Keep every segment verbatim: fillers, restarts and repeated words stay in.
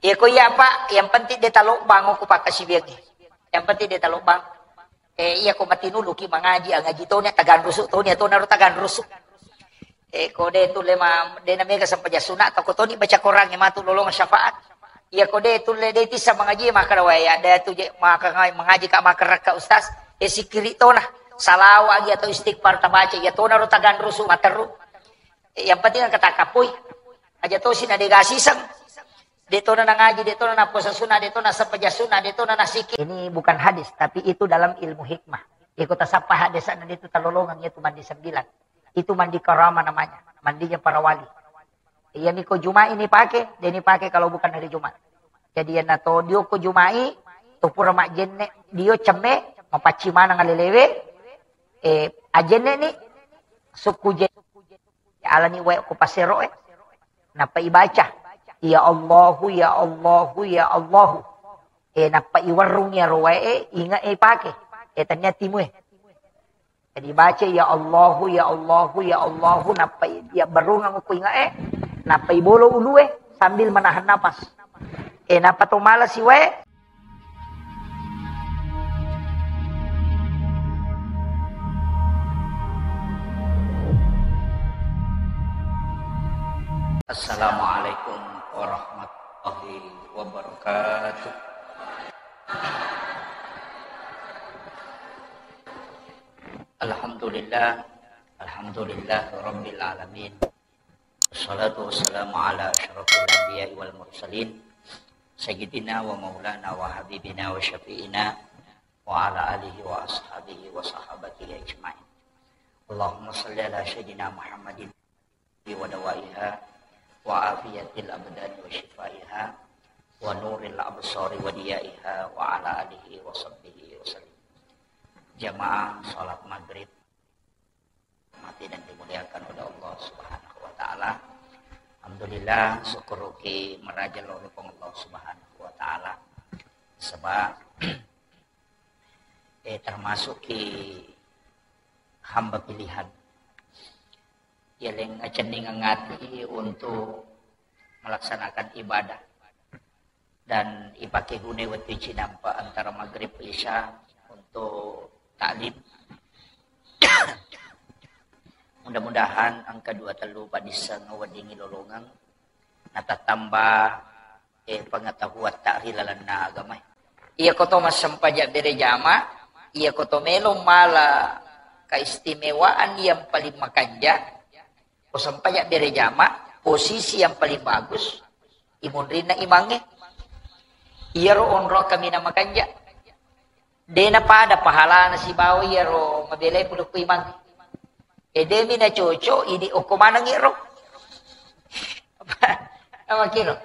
Iya ko iya, Pak, yang penting de talobbang ko pakkasiwiangnge. Yang penting de talobbang. Eh, iya ko matinuluki mangaji, ah, ngaji toni, taganrusu toni, tonaro taganrusu. Eh, ko de tulle ma, de na mega sempajang sunna, to ko toni baca Quran, eh, matu lolong syafaat. Iya ko de tulle de tissa mangaji, maka waya, de tu je, maka ngai-, mangaji ka, maka rakka ustaz. Eh, sikiri tona. Salawa agi atau istighfar tabaca, iya tonaro taganrusu, materu. Eh, yang penting engka takkappoi. Aja tosi na de gasiseng. De tona nangaji, de tona napuasa sunna, de tona sempajang sunna, de tona nasiki. Ini bukan hadis, tapi itu dalam ilmu hikmah. Iko tasappa hadis na de tu talolongang, itu mandi sembilan. Itu mandi karama namanya, mandinya para wali. Iya ni ko Jumat ini pakai, de ni pakai kalau bukan hari Jumat. Jadi yana to dio ko Jumai, to pura majenne, dio cemme, mapacci manang alelewe, eh, ajenne ni, sukku je-, alani wae ko pasero, eh. Nappa ibaca, "Ya Allahu, ya Allahu, ya Allahu." Eh, nappa iwerrung iyaro wae, eh, inge, eh, pake. Eh, tania timu, eh. Jadi baca, "Ya Allahu, ya Allahu, ya Allahu," nappa i-, iya berrungang ko inge, eh. Nappa ibolo ulue sambil menahan napas. Eh, nappa to mala siwae. Assalamualaikum warahmatullahi wabarakatuh. Alhamdulillah, alhamdulillah rabbil alamin. Wassalatu wassalamu ala asyrafil anbiya'i wal mursalin, sayyidina wa maulana wa habibina wa syafi'ina wa ala alihi wa ashabihi wa sahabatihi ajma'in. Allahumma salli ala sayyidina Muhammadin wa dawaiha wa afiyatil abdani wa shifaiha wa nuril absari wa diyaiha wa ala alihi wa sahbihi wa sallim. Jamaah salat maghrib mati dan dimuliakan oleh Allah Subhanahu wa Ta'ala. Alhamdulillah, syukuruki meraja loro Puang Allah Subhanahu wa Ta'ala. Sebab, eh, termasuk ki hamba pilihan. Yaleng acenningeng ati untuk melaksanakan ibadah. Dan ipake gune wettu cinampa antara maghrib isya untuk taklim. Mudah-mudahan engka dua tellu padisseng weddingi lolongeng, natattamba, eh, pengetahuan ta ri lalenna agama. Iya ko to massempajang bere jama, iya ko to melo mala keistimewaan yang paling makanja, ko sempajang bere jama, posisi yang paling bagus, imunrinna imangnge. Iyaro onro kaminang makanja. De na pada pahalana sibawa iyaro mabelai pulukku imangnge. E, de mi na cocok, idi okko maneng iro. Apa kiro?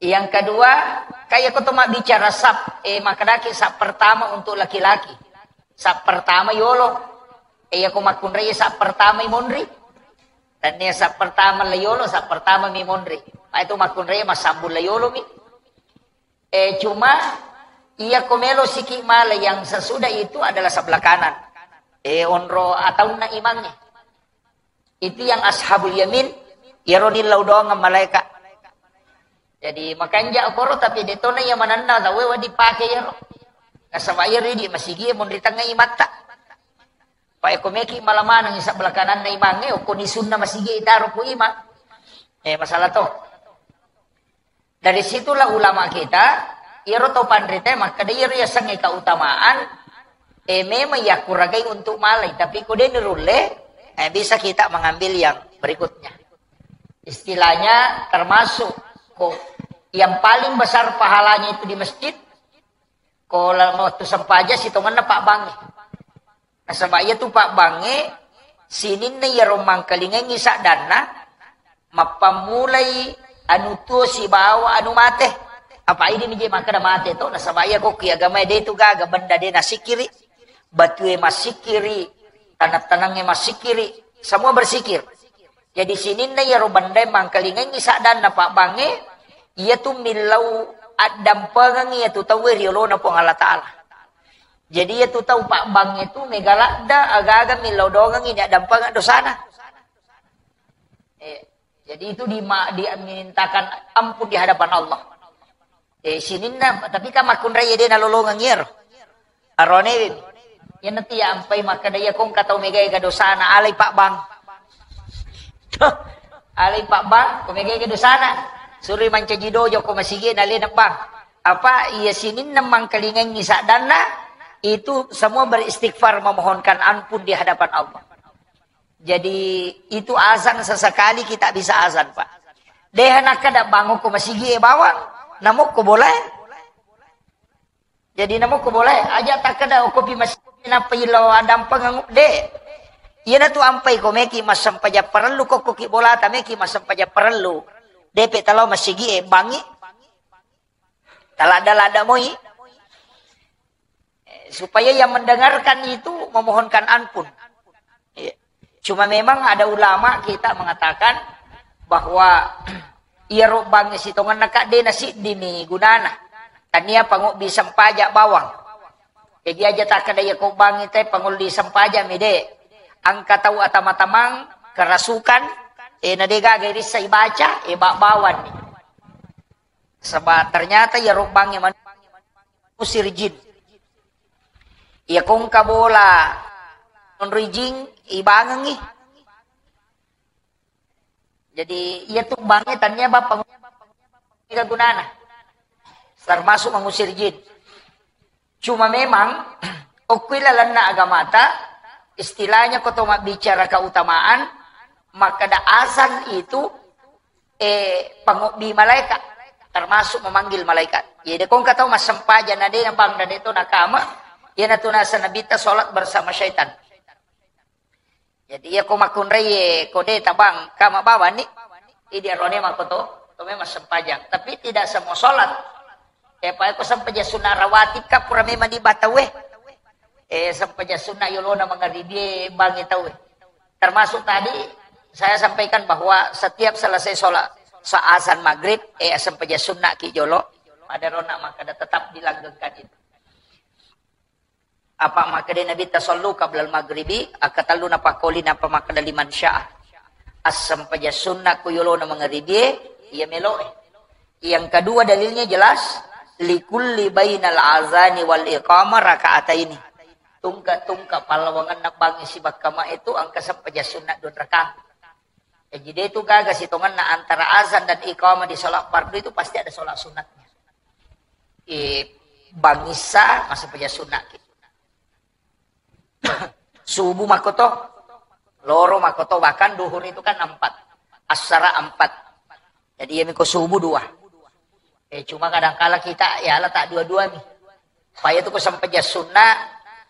Yang kedua, kayak ko to mabbicara sap, eh, makadaki sap pertama untuk laki-laki. Sap pertama yolo. Eh, iya ko makkunrai sap pertama i monri. Tania sap pertama la yolo, sap pertama mi monri. Pa itu makkunrai massambung la yolo mi. Eh, cuma iya ko melo siki mala yang sesudah itu adalah sebelah kanan. Eh, onro ataunna imangnge. Itu yang ashabul yamin, iyaro dillau doang malaikat. Jadi makanja koro, tapi detona iya manenna tauwe wadi pake iyaro. Nasaba iyaro idi masigi monri tengnga imatta. Pa eko meki mala maneng sebelah kananna imangnge, okko ni sunna masigi itaro ku imang. Eh, masalah to. Dari situlah ulama kita, iyaro tau panrita makkeda iyaro yasengnge keutamaan, eh, memang yakkuragai untuk malai, tapi ko de nirulle, eh, bisa kita mengambil yang berikutnya. Istilahnya termasuk ko yang paling besar pahalanya itu di masjid, ko la-, waktu sempajang sitongenna pabbangnge. Nasaba iyatu pabbangnge sininna iyaro mangkalingengngi saddanna, mappammulai anu tuo sibawa anu mate. Apa idi nije makkeda mate to? Nasaba iya kokki agamae de tu gaga benda de nasikiri, batue masikiri, tanang-tanangnge masikiri, semua bersikir. Jadi sininna iyaro bendae mangkalingengngi saddanna pabbangnge, iyatu millau addampengengngi iyatu tauwe ri olona Puang Allah Ta'ala. Jadi iyatu tau pabbangnge tu mega ladda, aga-aga millau dongengngi ni addampengeng dosana. Eh, Jadi itu di, dimintakan ampun di hadapan Allah. Eh, sininna, tapi kan makkunrai de nalolongeng iyaro. Arone, iyanatu iya ampai makkeda iya kongka tau mega-ega dosana, alai pabbang. Alai pabbang, ko mega-ega dosana. Suroi mancaji dojo ko masigi nalena bang. Apa iya sininna mangkalingengi saddanna, itu semua beristighfar, memohonkan ampun di hadapan Allah. Jadi itu azan sesekali kita bisa azan, Pak. Deha nakkeda bango ko masigi e bawang, namo ko bola. Jadi namo ko bola, aja takkeda okko pi masigi nappa ilo adampeng angu de. Iyanatu ampai ko meki massempajang parellu, kokko ki bolata meki massempajang parellu. Depe talo masigi e bangi. Taladda-ladda moi. Eh, supaya yang mendengarkan itu memohonkan ampun. Iya. Cuma memang ada ulama kita mengatakan bahwa iya robbang sitongenna kadde na siddimi gunana. Tania pangobbi sempaja bawang. Jadi aja takkeda iya ko bangi te pangolli sempaja mi de. Angka tau atama-tamang kerasukan, eh, na de gaga irissa ibaca, eh, ba-, bawang ni. Sebab ternyata iya robbang manu-, usir jin. Iya kongka bola nonroi jing ibangengi. Jadi iya tu bangi tania bapang ega gunana. Termasuk mengusir jin. Cuma memang okkui lalenna agamata, istilahnya ko to mabbicara keutamaan, makkeda azan itu, eh, pangobbi malaikat, termasuk memanggil malaikat. Jadi kongka tau massempajang na de na bang na de to nakama, iyanatu nasa nabitta sholat bersama syaitan. Jadi iya ko makkunrai ko de tabang kama bawang ni, idi arone mako to, to memang sempajang. Tapi tidak semua sholat. Eh, pa ko sempajang sunnah rawatib ka pura memang di batawe. Eh, sempajang sunnah yolona mangaribi bangi tawe. Termasuk tadi saya sampaikan bahwa setiap selesai sholat sa-, azan maghrib, eh, sempajang sunnah ki jolo. Ada rona maka tetap dilanggengkan itu. Apa makkeda Nabitta sallu qablal maghribi, akkatellu napakkoli, nappa makkeda liman syaa. Assempajang sunna ku yolona mangaribie, iya meloe. Yang kedua dalilnya jelas, likulli bainal azani wal iqamah rakaataini. Tungka-tungka pallawangenna bangngi sibakka mae tu engka sempajang sunna dua rakaat. Jadi dia itu gaga sitongenna antara azan dan iqamah di sholat fardu itu pasti ada sholat sunatnya. Eh, bangissa masa paja sunna ki. Subuh makoto, loro makoto, bahkan duhur itu kan empat, asara empat. Jadi ya miko subuh dua. Eh, cuma kadangkala kita ya ala tak dua-dua mi. Paya tu ko sempajang sunna,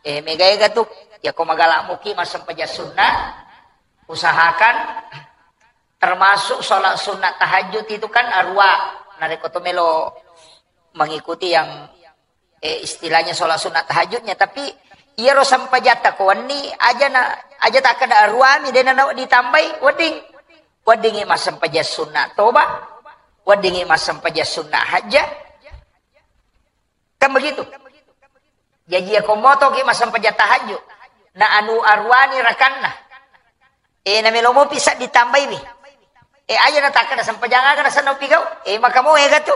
eh, mega-ega tu. Ya ko magala muki mas sempajang sunna, usahakan termasuk sholat sunat tahajud itu kan arwa. Narekko to melo mengikuti yang, eh, istilahnya sholat sunat tahajudnya, tapi iyaro sempajatta ko wenni aja na, aja tak kena arwami dena na ditambai wedding. Weddingi mas sempajang sunat toba, weddingi mas sempajang sunat hajja. Kan begitu? Jaji ya komoto ki massempajang tahajud. Na anu arwani rakanna. Eh, na melo mopi sa ditambai mi. Eh, aja na takka na sempajang aga na senno pigau. Eh, maka mo ega tu.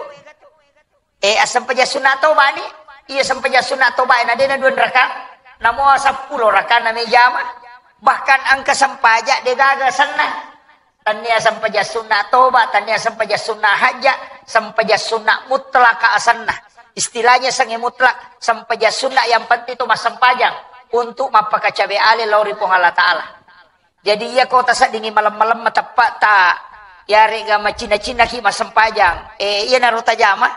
Eh, assempajang sunat toba ni. Iya sempajang sunat toba na dena dua raka. Namo seppulo rakanna mejama. Bahkan engka sempajang de gaga senna. Tannia sempajang sunna toba, tannia sempajang sunna hajja, sempajang sunna mutlak asanna. Istilahnya sange mutlak, sempajang sunna yang penting itu massempajang untuk mappakacawe ale lao ri Puang Allah Ta'ala. Jadi iya kota seddingi malem-malem mateppa ta, yarega macina-cina ki massempajang. Eh, iya naro tajama.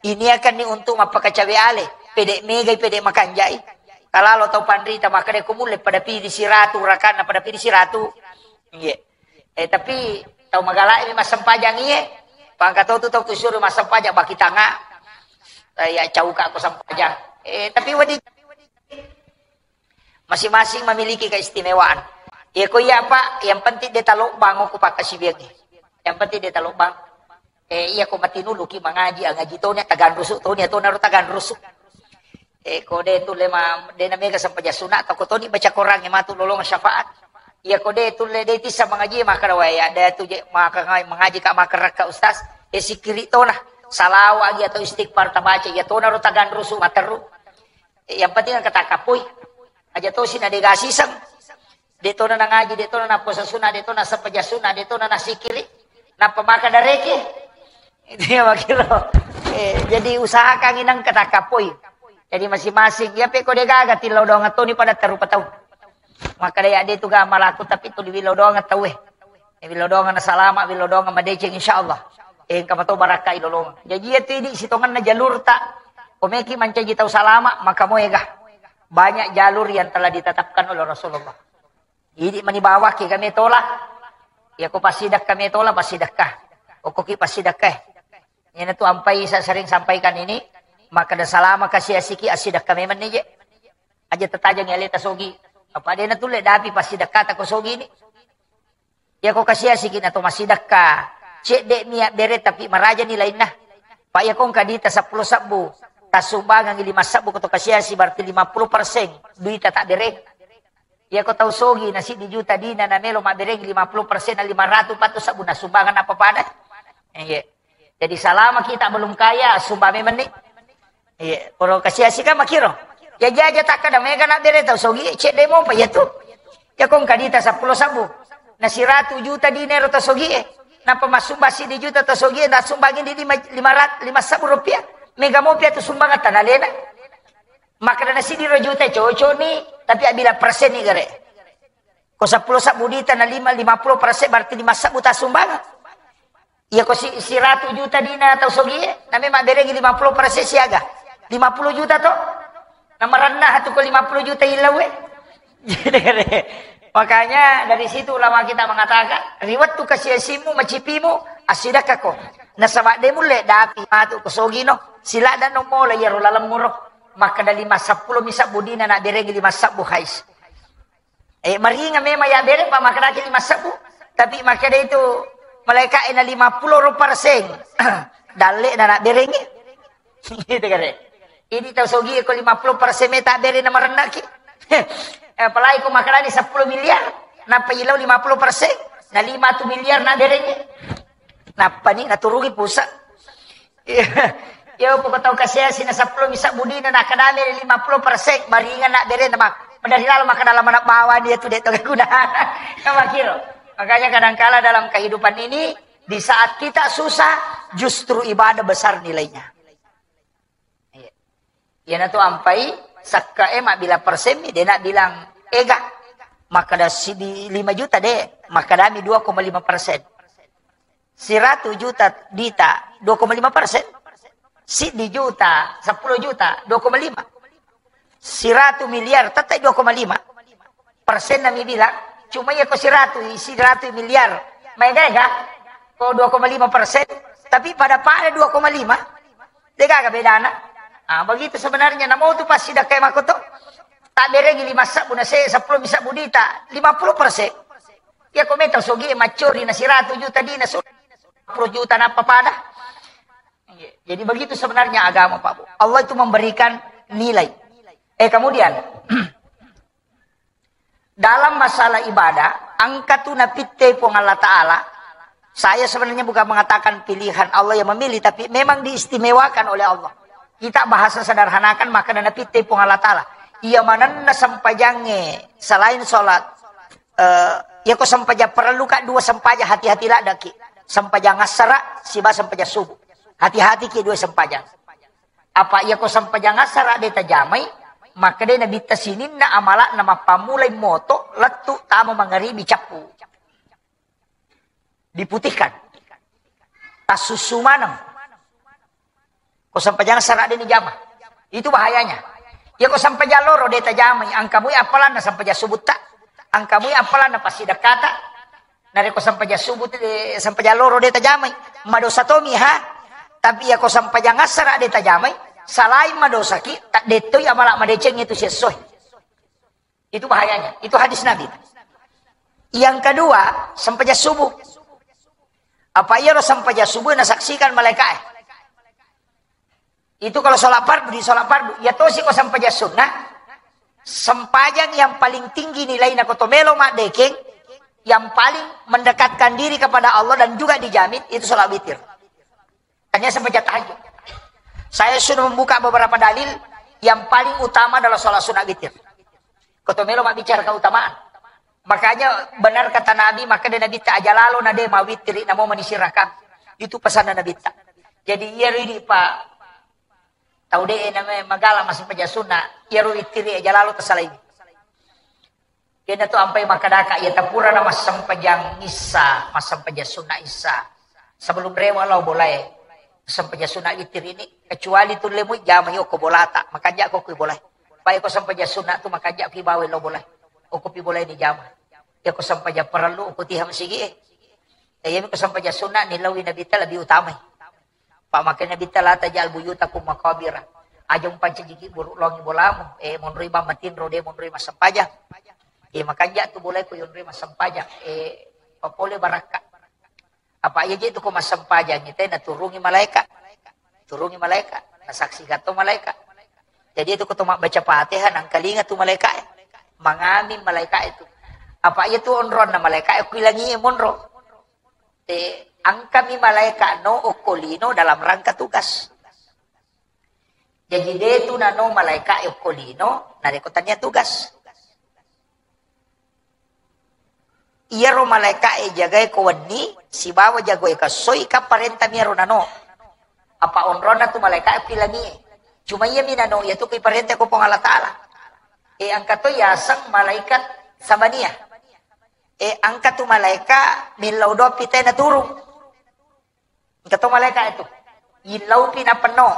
Ini akan ni untuk mappakacawe ale. Pede megai, pede makanjai. Kalalo tau panrita makkeda ko mulle pada pidi siratu rakanna, pada pidi siratu. Iya. Eh, tapi tau magala ini massempajang iye. Pangka tau tu tau kusuru massempajang baki tanga. Eh, ya cauka ko sempajang. Eh, tapi wadi masing-masing memiliki keistimewaan. Iya ko iya apa, yang penting dia talok bango ku pakkasibiangi. Yang penting dia talok bang. Eh, iya ko matinulu ki mangaji, ah, ngaji toni taganrusu toni atau naro taganrusu. Eh, ko de tu lema, de na mega sempajang sunat, tau ko toni baca Quran, eh, matu lolong syafaat. Iya ko de tulle de tissa mangaji, maka da waya da tu je maka ngai mangaji ka maka rakka ustaz. E sikiri tona. Salawa agi atau istighfar tabaca, iya tona ro taganrusu materru. E, yang penting engka takapoi. Aja tosi na de gasiseng. De tona na ngaji, de tona na puasa sunna, de tona sepeja sunna, de tona na sikiri. Nappa maka dareke. Itu ya wakilo. E, jadi usahakan inang engka takapoi. Jadi masing-masing. Iya pe ko de gaga tillau doang toni pada terupa tau. Makkeda, "Ya, de tu ga malaku, tapi tu diwillau doang tauwe. Eh, willau doang na salama, willau doang madeceng, insyaallah. Eh, engka mato barakka ilolong." Jaji, iya tu idi sitongenna jalurta. Komeki mancaji tau salama, maka moega. Banyak jalur yang telah ditetapkan oleh Rasulullah. Idi mani bawa ke kami tola. Ya, ko pasidakka me tola, pasidakka. Okoki pasidakka. Iyana tu ampai sa-, sering sampaikan ini, makkeda salama kasi asiki asidakka memang ni je. Aja tatajangi aleta sogi. Apa dena tulle dapi pasidakkata ko sogi ni. Iya ko kasi asiki na to masidakka. Cedde mi abbere tapi marajani lainna. Pak iya ko engka dita seppulo sabbu. Tasumbangangi lima sabbu ko to kasi asi berarti lima puluh persen duita tak bere. Iya ko tau sogi na siddi juta dina na melo mabbereng lima puluh persen na lima ratus patu sabbu na sumbangan apa pada. Iya. Jadi salama kita belum kaya, sumbang memang ni. Iya, poro kasi asi kan makiro. Ya jaja tak kada mega na bere tau sogi, cedde mopa iya tu. Ya ko engka dita seppulo sabbu. Na siratu juta dina ero tau sogi e. Napa masumba siddi juta tau sogi e, na sumbangi di lima, lima rat-, lima sabbu rupiah. Mega mopi atu sumbangan tanah lena. Maka na siddi ro juta cocok ni, tapi abila persen ni gare. Ko seppulo sabbu dita na lima, lima puluh persen berarti lima sabbu tasumbangan. Iya ko si-, siratu juta dina tau sogi e, na memang berengi lima puluh persen siaga. Lima puluh juta to? Na marenna tu ko lima puluh juta illau e. Jadi, makanya dari situ ulama kita mengatakan, riwettu kasiasimu, macipimu, asidakka ko. Nasaba de mulle dapi matu ko sogi no, silada no mola iyaro laleng muro. Makkeda lima seppulo mi sabbu dina na berengi lima sabbu hais. Eh, maringa memang ya bere, Pak, makkedaki lima sabbu. Tapi makkeda itu malaika ena lima puluh ro persen. Dalle na nak berengi. Gitu kan, eh. Ini tau sogi ko lima puluh persen meta bere na marennaki. Eh, apalagi ko makkedani seppulo miliar, napa ilau lima puluh persen, na lima tu miliar na berengi. Nappa ni naturungi pusat. Iya, iya, pokok tau kasiasi na seppulo mi sabbu dina na kadame lima puluh persen, maringan na bere na mak-, madari lalo maka dalam anak bawang dia tu de to guna. Sama kiro. Makanya kadangkala dalam kehidupan ini, di saat kita susah, justru ibadah besar nilainya. Iya. Iyanatu ampai sakka e mabbila persen mi, de na bilang ega. Makkeda siddi lima juta de, makkedami dua koma lima persen. Siratu juta dita, dua koma lima persen. Siddi juta, seppulo juta, dua koma lima. Siratu miliar, tette dua koma lima persen nami bilang, cuma iya ko siratu, siratu miliar. Maega-ega, ko dua koma lima persen, tapi pada-pada dua koma lima, degaga bedana. Ah, begitu sebenarnya, namo tu pasti dakkai makoto. Tak berengi lima sabbu na se, seppulo mi sabbu dita, lima puluh persen. Iya ko meta sogi maccori na siratu juta dina, seppulo juta nappa pada. Iya. Jadi begitu sebenarnya agama, Pak Bu. Allah itu memberikan nilai. Eh, kemudian, dalam masalah ibadah, engka tu napitte Puang Allah Ta'ala. Saya sebenarnya bukan mengatakan pilihan Allah yang memilih, tapi memang diistimewakan oleh Allah. Kita bahasa sederhanakan, maka napitte Puang Allah Ta'ala. Iya manenna sempajangnge selain sholat, eh, iya ko sempajang perlu ka dua sempajang, hati-hati ladaki. Sempajang assara, siba sempajang subuh. Hati-hati ki dua sempajang. Apa iya ko sempajang assara de tajamai, maka de nabitta sininna amalakna mappammulai moto lettu tama mangaribi cappu. Diputihkan. Tassussu maneng. Ko sempajang assara de ni jama. Itu bahayanya. Iya ko sempajang loro de tajamai, angkamui appalanna sempajang subutta, angkamui appalanna passidakkata, Narekko sempajang subuh tu, eh, sempajang loro de tajamai, madosa tomi ha. Tapi iya ko sempajang assara de tajamai, salain madosaki, tak dettoi amala madeceng itu sessoe. Itu bahayanya. Itu hadis Nabi. Yang kedua, sempajang subuh. Apa iya ro sempajang subuh nasaksikan malaikae. Itu kalau sholat fardu, di sholat fardu. Ya tosi ko sempajang sunnah. Sempajang yang paling tinggi nilainya, ko to melo maddekeng, yang paling mendekatkan diri kepada Allah dan juga dijamin, itu sholat witir. Hanya sempajang tahajud. Saya sudah membuka beberapa dalil, yang paling utama adalah sholat sunat witir. Ko to melo mabbicara keutamaan. Makanya benar kata Nabi, maka dia Nabi ta aja lalo na de mawitiri namo manisi rakang. Itu pesanna Nabi ta. Jadi iya ridi pa tau de namanya magala masempajang sunat, iya ro witiri aja lalo tasalaini. Kena tu ampai makadaka iya tapura na massempajang issa, massempajang sunat issa. Sebelum rewa lao bolae, sempajang sunat witir ini, kecuali tu lemui jama yo ko bolata, makanja ko kui bolae. Pai ko sempajang sunat tu makanja ki bawa lo bolae. Oko pi bolae ni jama. Ya ko sempajang parellu, oko tiha masigi e. Ya iya mi ko sempajang sunat ni lawi Nabi ta lebih utamai. Pak makai Nabi ta la tajal buyutakum maqabira. Aja umpancajiki buruk longi bolamu. Eh, monroi bang matinro de monroi massempajang. Eh, makanja tu bolae ko yonroi massempajang. Eh, papole barakka. Apa iya je tu ko massempajang, ite naturungi malaika. Turungi malaika. Nasaksikan to malaika. Jadi itu ko to mabbaca Fatihah, nangkalinga tu malaika e. Mangamin malaika itu. Apa iya tu onronna malaika e, kuilangi e monro. Te, angkami malaika no okko lino dalam rangka tugas. Jadi de tu nano malaika e okko lino, narekko tania tugas. Iyaro malaika e jagai ko wenni, sibawa jagai ko essoi, ka parenta mi iyaro nano. Apa onronna tu malaika e okko langi e. Cuma iya mi nano, iya tu ki parenta ko Puang Allah Taala. E, angka to yaseng malaikat Sabaniyah. E, angka tu malaika millau doa pita e naturung. Engka to malaika itu. Illau pi napenno.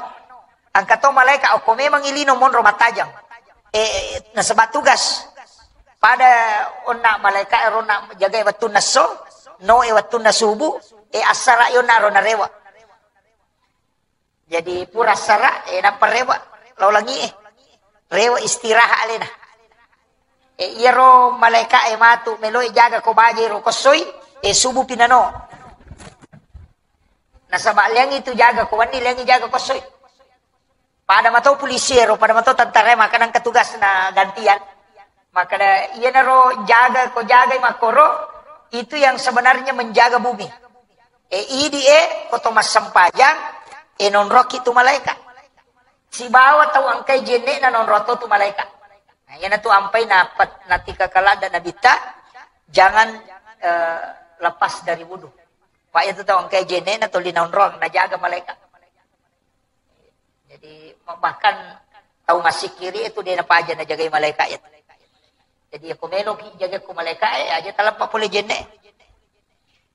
Engka to malaika okko memang ilino monro mattajang. E, e, nasaba tugas. Pada onna malaika ero na jagai wettunna esso, no e wettunna subuh, e assara i onna ro narewa. Jadi pura assara, e nappa rewa lao langi e. Rewa istirahat alena. E, iyaro malaika e matu meloi jaga ko baja ro kossoi, e subuh pi nano. Nasaba liangi tu jaga ko wenni, liangi jaga ko essoi. Pada mato polisi ero, pada mato tentara e, maka nangka tugasna gantian. Maka da, iyanaro jaga ko jagai makkoro, itu yang sebenarnya menjaga bumi. E, idi e, ko to massempajang, e nonroki tu malaika. Sibawa tau engkai jenne'na nonro to tu malaika. Nah, iyana tu ampai napet, natika kaladda Nabitta, jangan, eh, lepas dari wudu. Pak itu tau engkai jenne'na tuli naonrong, najaga malaika. Jadi, bahkan tau massikiri itu de napaja najagai malaika itu. Jadi, ko meloki jaga ko malaika, eh, aja taleppa pole jenne.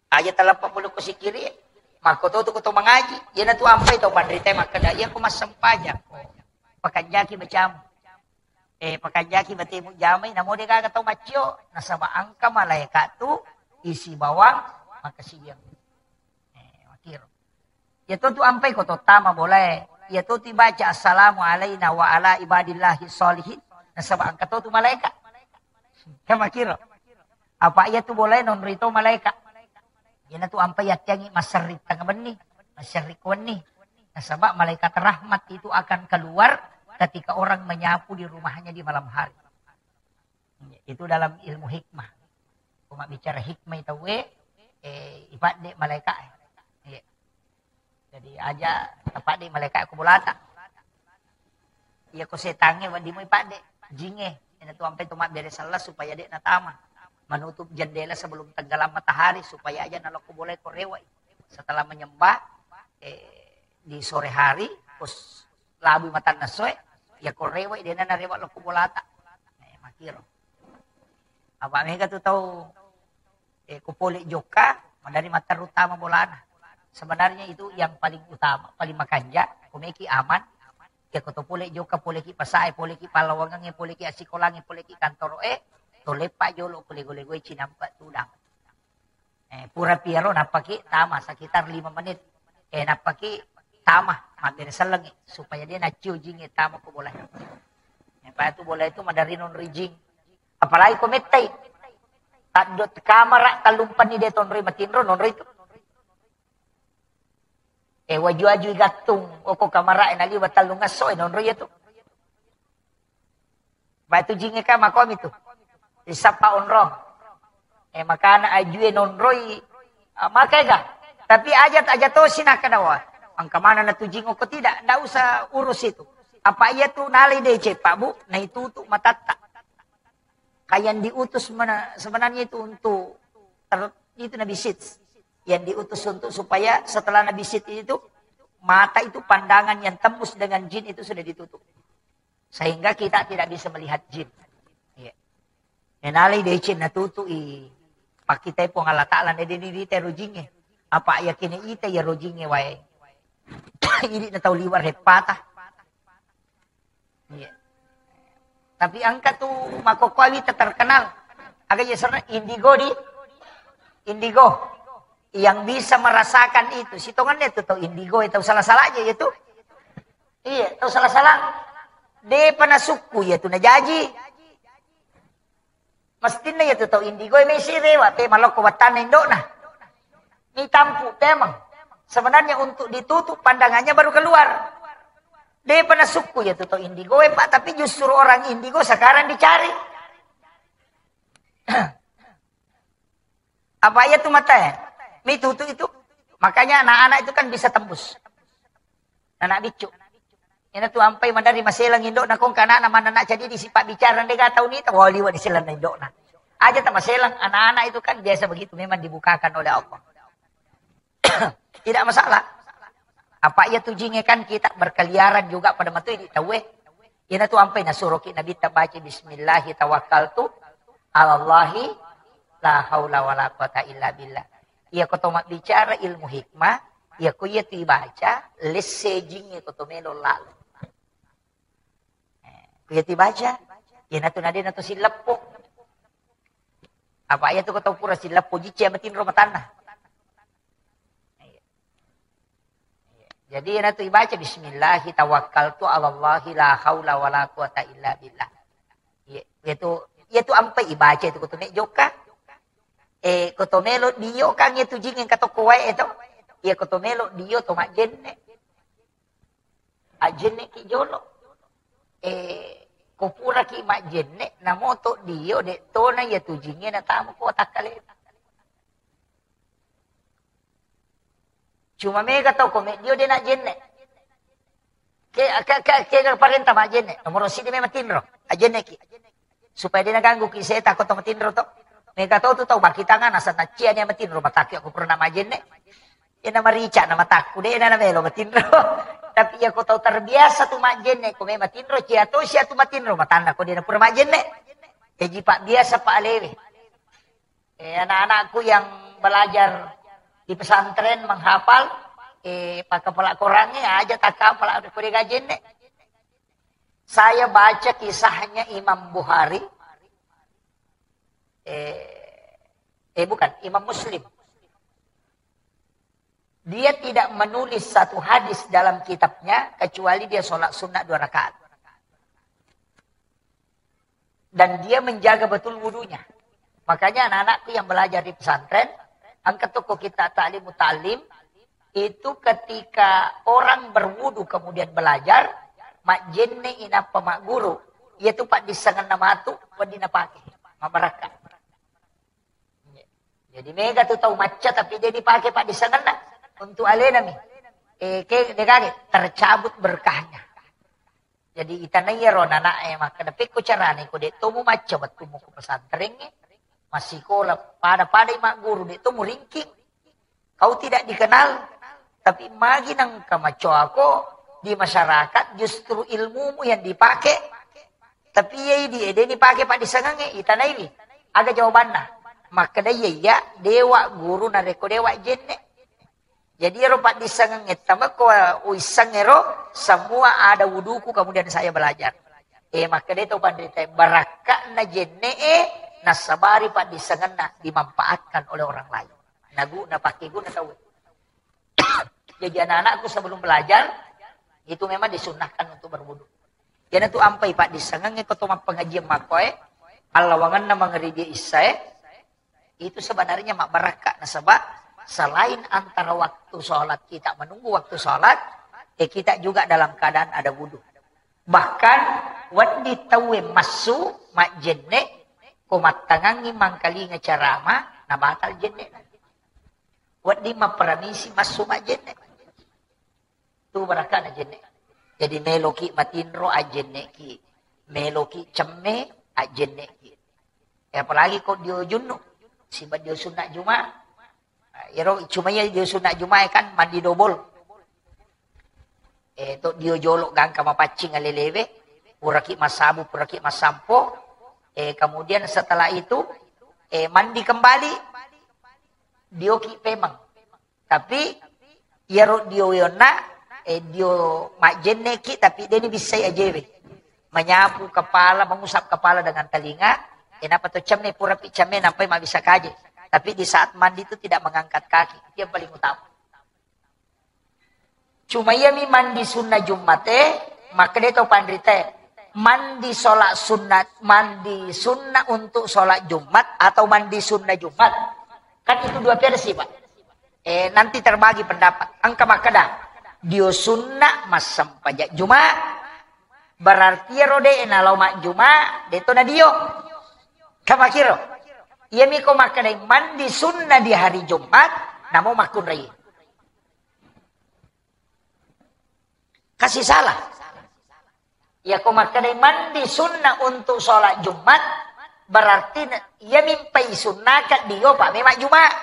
Aja taleppa pole ko sikiri. Makko to tu ko to mangaji. Iyana tu ampai to panrita makkeda, iya ko massempajang ko. Pakanjaki bacamu. Eh, pakanjaki batemu jamai, namo de gaga tau maccio. Nasaba engka malaika tu isi bawang makasiwiang. Eh, makiro. Iya to tu ampai ko to tama bolae. Iya to tu baca assalamu alaina wa ala ibadillahi sholihin. Nasaba engka to tu malaika. Ya makiro. Apa iya tu bolae nonroi to malaika. Iyana tu ampai yattiangi masserri tengnga benni, masserri ko wenni. Nasaba malaikat rahmat itu akan keluar ketika orang menyapu di rumahnya di malam hari. Itu dalam ilmu hikmah. Ko mabbicara hikmah tauwe, eh, ipadde malaika e. Iya. Jadi aja tapadde malaika ko bolata. Iya ko setangnge wedding mo ipadde, jingnge. Ena tu ampai tu mabbere sella supaya de natama. Menutup jendela sebelum tenggelam matahari supaya aja nalokko bolae ko rewai. Setelah menyembah, eh, di sore hari, pos labu matanna soe, ya ko rewai dena narewa lokko bolata. Eh, makiro. Apa mega tu tau, eh, ko pole jokka, madari matterru tama bolana. Sebenarnya itu yang paling utama, paling makanja, ko meki aman, ya ko to pole jokka, pole ki pasae, pole ki pallawangengnge, pole ki assikolangnge, pole ki kantoro e, to leppa jolo ko lego-legoe cinampa tudang. Eh, pura piaro nappaki tama sekitar lima menit. Eh, nappaki tama, mabbere sellengi supaya de naccio jingnge tama ko bola. Eh, pa tu bola itu madari nonroi jing. Apalagi ko mettai. Taddot kamara tallumpenni de tonroi matinro nonroi tu. Eh, waju-waju igattung, oko kamara e naliwa tallung esso e nonroi tu. Batu jinge ka makomi tu. Disappa onrong. Eh, makana ajue nonroi, ah, maka ega. Tapi aja, aja tosi nakkeda, wah, engka mana na tu jingo ko tidak, ndak usah urus itu. Apa iya tu nalai deceng, Pak Bu, naitutu matatta. Kayak yang diutus mana, sebenarnya itu untuk ter-, itu Nabi Syits. Yang diutus untuk supaya setelah Nabi Syits itu, mata itu, pandangan yang tembus dengan jin itu sudah ditutup. Sehingga kita tidak bisa melihat jin. Iya. Nenalai deceng natutu i pakkitai Puang Allah Ta'ala, ne deni rita ero jinge. Apa yakin ita ya ero jinge wae. Ini na tau liwat repata. Iya. Tapi engka tu makokkoe wita terkenal. Aga ya, serna indigo di, indigo. Yang bisa merasakan itu. Sitongannya tu tau indigo, tau salah-salah aja ya tu. Iya, tau salah-salah. Depa nasukku ya tu najaji. Mestinna ya tu tau indigo, mesi rewa, pe malokko wattanna indokna. Ni tampu pemang. Sebenarnya untuk ditutup pandangannya baru keluar. Depa nasukku ya tu tau indigo, eh, Pak, tapi justru orang indigo sekarang dicari. Apa iya tu mata, eh? Mitutu itu. Makanya anak-anak itu kan bisa tembus. Anak biccu. Ina tu ampai madari maselang indokna kongka anakna manna anak jadi disipak bicara ndega tau nita, wah, liwa diselang indokna. Aja tak maselang, anak-anak itu kan biasa begitu, memang dibukakan oleh Allah. Tidak masalah. Apa iya tu jinge kan kita berkeliaran juga pada matu di tawe. Ina tu ampai nasuroki Nabi ta baca bismillahi tawakkaltu alallahi la haula wala quwata illa billah. Iya ko to mabbicara ilmu hikmah, iya ko iya tu ibaca lesse jinge ko to melo lalo. Eh, ko iya tu ibaca, iya natu nadena to silleppo. Apa iya tu ko to pura silleppo jicce matinro matanna. Jadi, ina tu ibaca bismillahi tawakkaltu alallahi la haula wala quwata illa billah. Iya, iya tu, iya tu ampai ibaca itu ko to me jokka. Eh, ko to melo dio kan iya tu jinge engka to kowae to. Iya ko to melo dio to majjenne. Ajjenne ki jolo. Eh, ko pura ki majjenne, namo to dio de tona iya tu jinge na tamu ko takkale. Cuma mega tau ko meddio de na jenne. Ke, ke, ke, ke parenta majjenne. Nomor sidi memang tinro. Ajjenne ki. Supaya de na ganggu ki seta ko to matinro to. Mega tau tu tau bakitanga na sanacia ni matinro mataki aku pernah majjenne. Ena marica na matakku de na melo matinro. Tapi iya ko tau terbiasa tu majjenne ko memang tinro cia to sia tu matinro matanna ko de na pura majjenne. Jadi pak biasa pak lewe. Eh, anak-anakku yang belajar di pesantren menghafal, eh, pakai pelak Qurannya aja tak hafal ada kode gajen deh. Saya baca kisahnya Imam Bukhari, eh, eh bukan, Imam Muslim. Dia tidak menulis satu hadis dalam kitabnya kecuali dia sholat sunnah dua rakaat. Dan dia menjaga betul wudunya. Makanya anak-anakku yang belajar di pesantren, angkat toko kita taklim mutalim, itu ketika orang berwudu kemudian belajar, majjenne inappa magguru, iya tu paddissengenna matu, wedding napake, mabarakka. Jadi mega tu tau macca tapi dia dipake paddissengenna untuk alenami. Eh, ke, dekade, tercabut berkahnya. Jadi itanai iyaro nanae makkeda, "Pekko carane ko de' to mumacca wettummu ko pesantrengnge, massikola pada-padai magguru, de' to muringking. Kau tidak dikenal, tapi magi nengka macoako di masyarakat justru ilmumu yang dipake, tapi iya idi e de' nipake paddissengengnge." Itanaiwi aga jawabanna. Makkeda, "Iya, iya, dewa guru narekko dewa jenne." Jadi ero paddissengengngetta mekko uisseng ero, semua ada wuduku kemudian saya belajar. Eh, makkeda to panrita, barakka'na jenne'e nassabari paddissengenna dimanfaatkan oleh orang lain. Nagu napake guna tau. Jadi anak-anakku sebelum belajar itu memang disunnahkan untuk berwudu. Iyanatu ampai paddissengengnge ko to mappengajian makkoe, allawangenna mangribi issae, itu sebenarnya mabbarakka, nasaba selain antara waktu sholat kita menunggu waktu sholat, eh, kita juga dalam keadaan ada wudu. Bahkan Wedding tauwe massu majjenne, ko mattangangngi mangkalinga carama, nabatal jenne. Wedding mapparamisi massu majjenne. Tu barakkana jenne. Jadi meloki matinro ajjenneki, meloki cemme ajjenneki. E, apalagi ko dio junnu, siba dio sunna juma. Nah, iyaro cuma iya dio sunna juma kan mandi dobol. E, to dio jolo gangka mapaccing alelewe, puraki massabu, puraki massampo. E, kemudian setelah itu, e, mandi kembali, dioki pemeng. Tapi iyaro dio weonna, e, dio majjenneki, tapi deni bissai ajewe. Menyapu kepala, mengusap kepala dengan telinga, e, napa to cemme, purapi cemme, nampai mabbissa kaje. Tapi di saat mandi itu tidak mengangkat kaki. Itu yang paling utama. Cuma iyami mandi sunna Jummate, makkeda to panrite, mandi sholat sunat, mandi sunna untuk sholat Jumat atau mandi sunna Jumat. Kan itu dua versi, Pak. Eh, nanti terbagi pendapat. Engka makkeda, dio sunna massempajang Juma, berarti iyaro de nalao majjuma, de to na dio. Kamakiro. Iyami ko makkeda mandi sunna di hari Jumat, namo makkunrai. Kasih salah. Iya ko makkeda mandi sunna untuk sholat Jumat, berarti na-, iya mimpai sunnaka dio, Pak, memang Jumat.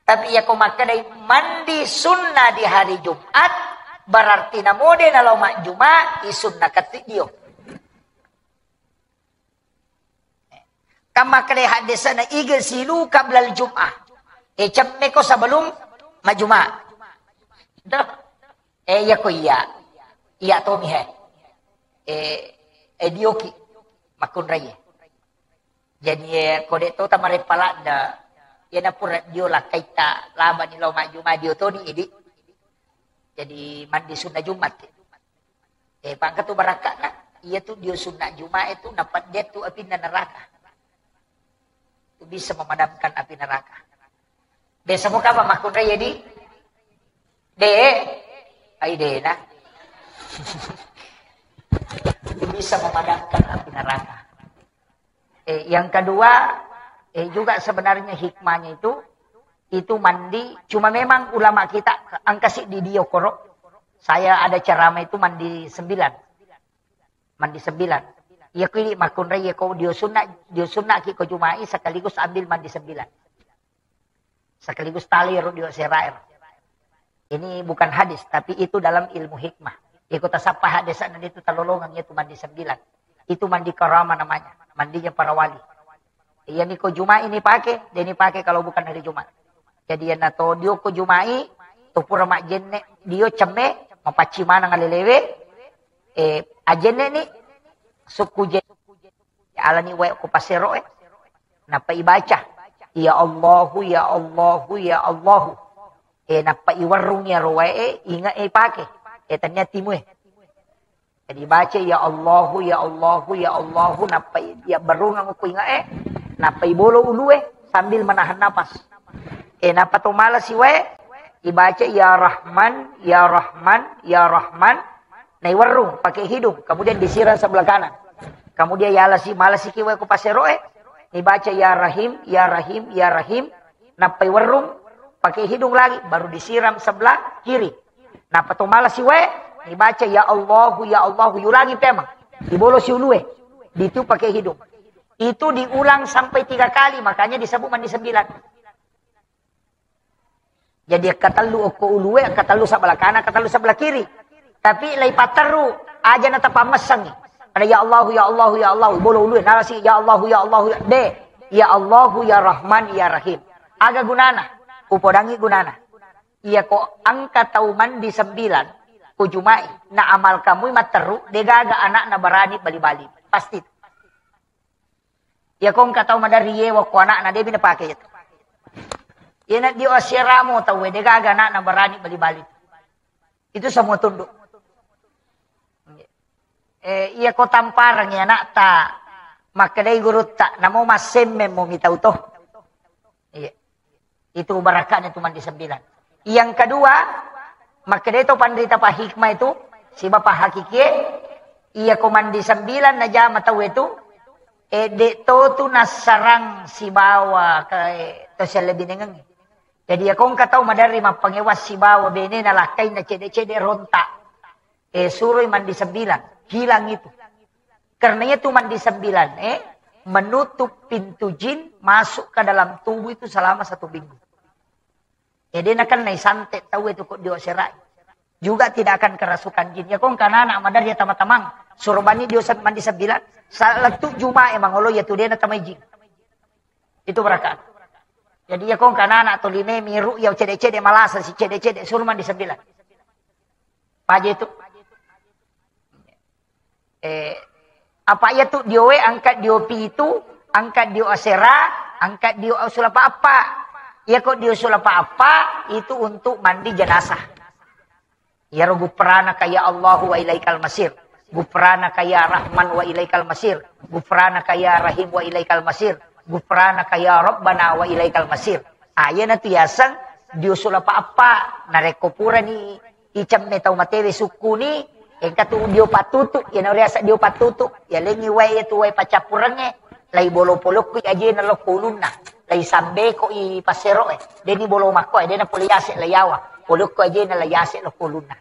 Tapi iya ko makkeda mandi sunna di hari Jumat, berarti namode nalao majjuma, i sunna katti dio. Kan makkeda hadisna, "Igsilu qablal jum'ah." Eh, cemmeko sebelum majjuma. Dah. Eh, iya ko iya. Iya tomi he. Eh, eh, dioki makkunrai. Jadi, eh, ko de to tamareppa ladda, iyana pura dio lakkaitta labani lao majjuma dio toni idi. Jadi mandi sunna Jumat. Eh, pangkatu barakka'na, iya tu dio sunna Jumat itu napedde tu apinna neraka. Tu bisa memadamkan api neraka. Biasa mo kapa makkunrai jadi? De, ai dena. Tu bisa memadamkan api neraka. Eh, yang kedua, eh, juga sebenarnya hikmahnya itu, itu mandi. Cuma memang ulama kita angkasi di dio koro. Saya ada ceramah itu mandi sembilan. Mandi sembilan. Iya ko idi makkunrai, iya ko dio sunna, dio sunna ki ko Jumai sekaligus ambil mandi sembilan. Sekaligus tali ro dio serair. Ini bukan hadis, tapi itu dalam ilmu hikmah. Iko tasappa hadis nanti itu talolongang itu mandi sembilan. Itu mandi karama namanya, mandinya para wali. Iya ni ko Jumai ini pakai, dia ini pakai kalau bukan hari Jumat. Jadi iya na to dio ko Jumai, to pura majjenne, dio cemme, mapacci maneng alelewe, eh, ajjenne ni, sukku je-, alani wae ko pasero e, nappa ibaca, "Ya Allahu, ya Allahu, ya Allahu." Eh, nappa iwerrung iyaro wae e, inge e pake. Eh, tania timu e. Jadi baca, "Ya Allahu, ya Allahu, ya Allahu," nappa i-, iya berrungang ko inge e, nappa ibolo ulue sambil menahan napas. Eh, nappa to malasi wae, ibaca, "Ya Rahman, ya Rahman, ya Rahman." Naiwerrung pakai hidung, kemudian disiram sebelah kanan. Kemudian yalasi, malasi ki wae ko pasero e, nibaca, "Ya Rahim, ya Rahim, ya Rahim." Nappai werrung pakai hidung lagi, baru disiram sebelah kiri. Nappa to malasi wae, nibaca, "Ya Allahu, ya Allahu," yulangi pemang. Dibolosi ulue, ditu pakai hidung. Itu diulang sampai tiga kali, makanya disebut mandi sembilan. Jadi akkatellu okko ulue, akkatellu sebelah kanan, akkatellu sebelah kiri. Tapi lai patterru, aja na tapammessangi. Ada, "Ya Allahu, ya Allahu, ya Allahu," bolo ulue, nalasi, "Ya Allahu, ya Allahu, ya," de. "Ya Allahu, ya Rahman, ya Rahim." Aga gunana? Upodangi gunana. Iya ko engka tau mandi sembilan, ko Jumai, na amal kamui matterru, degaga anakna berani bali-bali. Pasti. Iya ko engka tau maderri yewa ko anakna, debi napake itu. Iyana dio asiramo tau, degaga anakna berani bali-bali. Itu semua tunduk. Eh, iya ko tamparang ya anakta, makkedai gurutta, namo massemmeng mo mitau to. Iya. Itu barakka'na itu mandi sembilan. Yang kedua, makkedai to panrita pa hikmah itu, siba pa hakikie, Iya ko mandi sembilan najama tau itu, eh, de' to tu nassarang sibawa ke, eh, to sellebinengengnge. Jadi iya ko engka tau maderri mappangewang sibawa benena lakkainna cede-cede rontak. Eh, suroi mandi sembilan, hilang itu. Karena itu mandi sembilan, eh, menutup pintu jin masuk ke dalam tubuh itu selama satu minggu. Jadi nakennai santet tau itu ko dio serai. Juga tidak akan kerasukan jin. Ya ko engka anak maderri tama-tamang. Suruh bani dio se-, mandi sembilan. Salettu Juma e mangolo ya tu de' natamai jin. Itu berkah. Jadi ya ko engka anak tolime miru ya cede-cede malasa si cede-cede suruh mandi sembilan. Paja itu. Eh, apa iya tu dioe angkat dio pitu, angkat dio asera, angkat dio sulapa apa. Iya ko dio sulapa apa itu untuk mandi jenazah. Iyaro gufranaka ya Allahu wa ilaikal masir. Gufranaka ya Rahman wa ilaikal masir. Gufranaka ya Rahim wa ilaikal masir. Gufranaka ya Rabbana wa ilaikal masir. Ayana tu yaseng dio sulapa apa. Narekko purani icemme tau matewe sukkuni, engka tu dio pattutu, iyana riaseng dio pattutu. Yalengi wae iya tu wae paccappurengnge, lai bolo polokku ajena lokko ulunna. Lai sambeko i passero'e. Deni bolo makko, dena pole yase lai yawa. Polokku ajena lai yase lokko ulunna.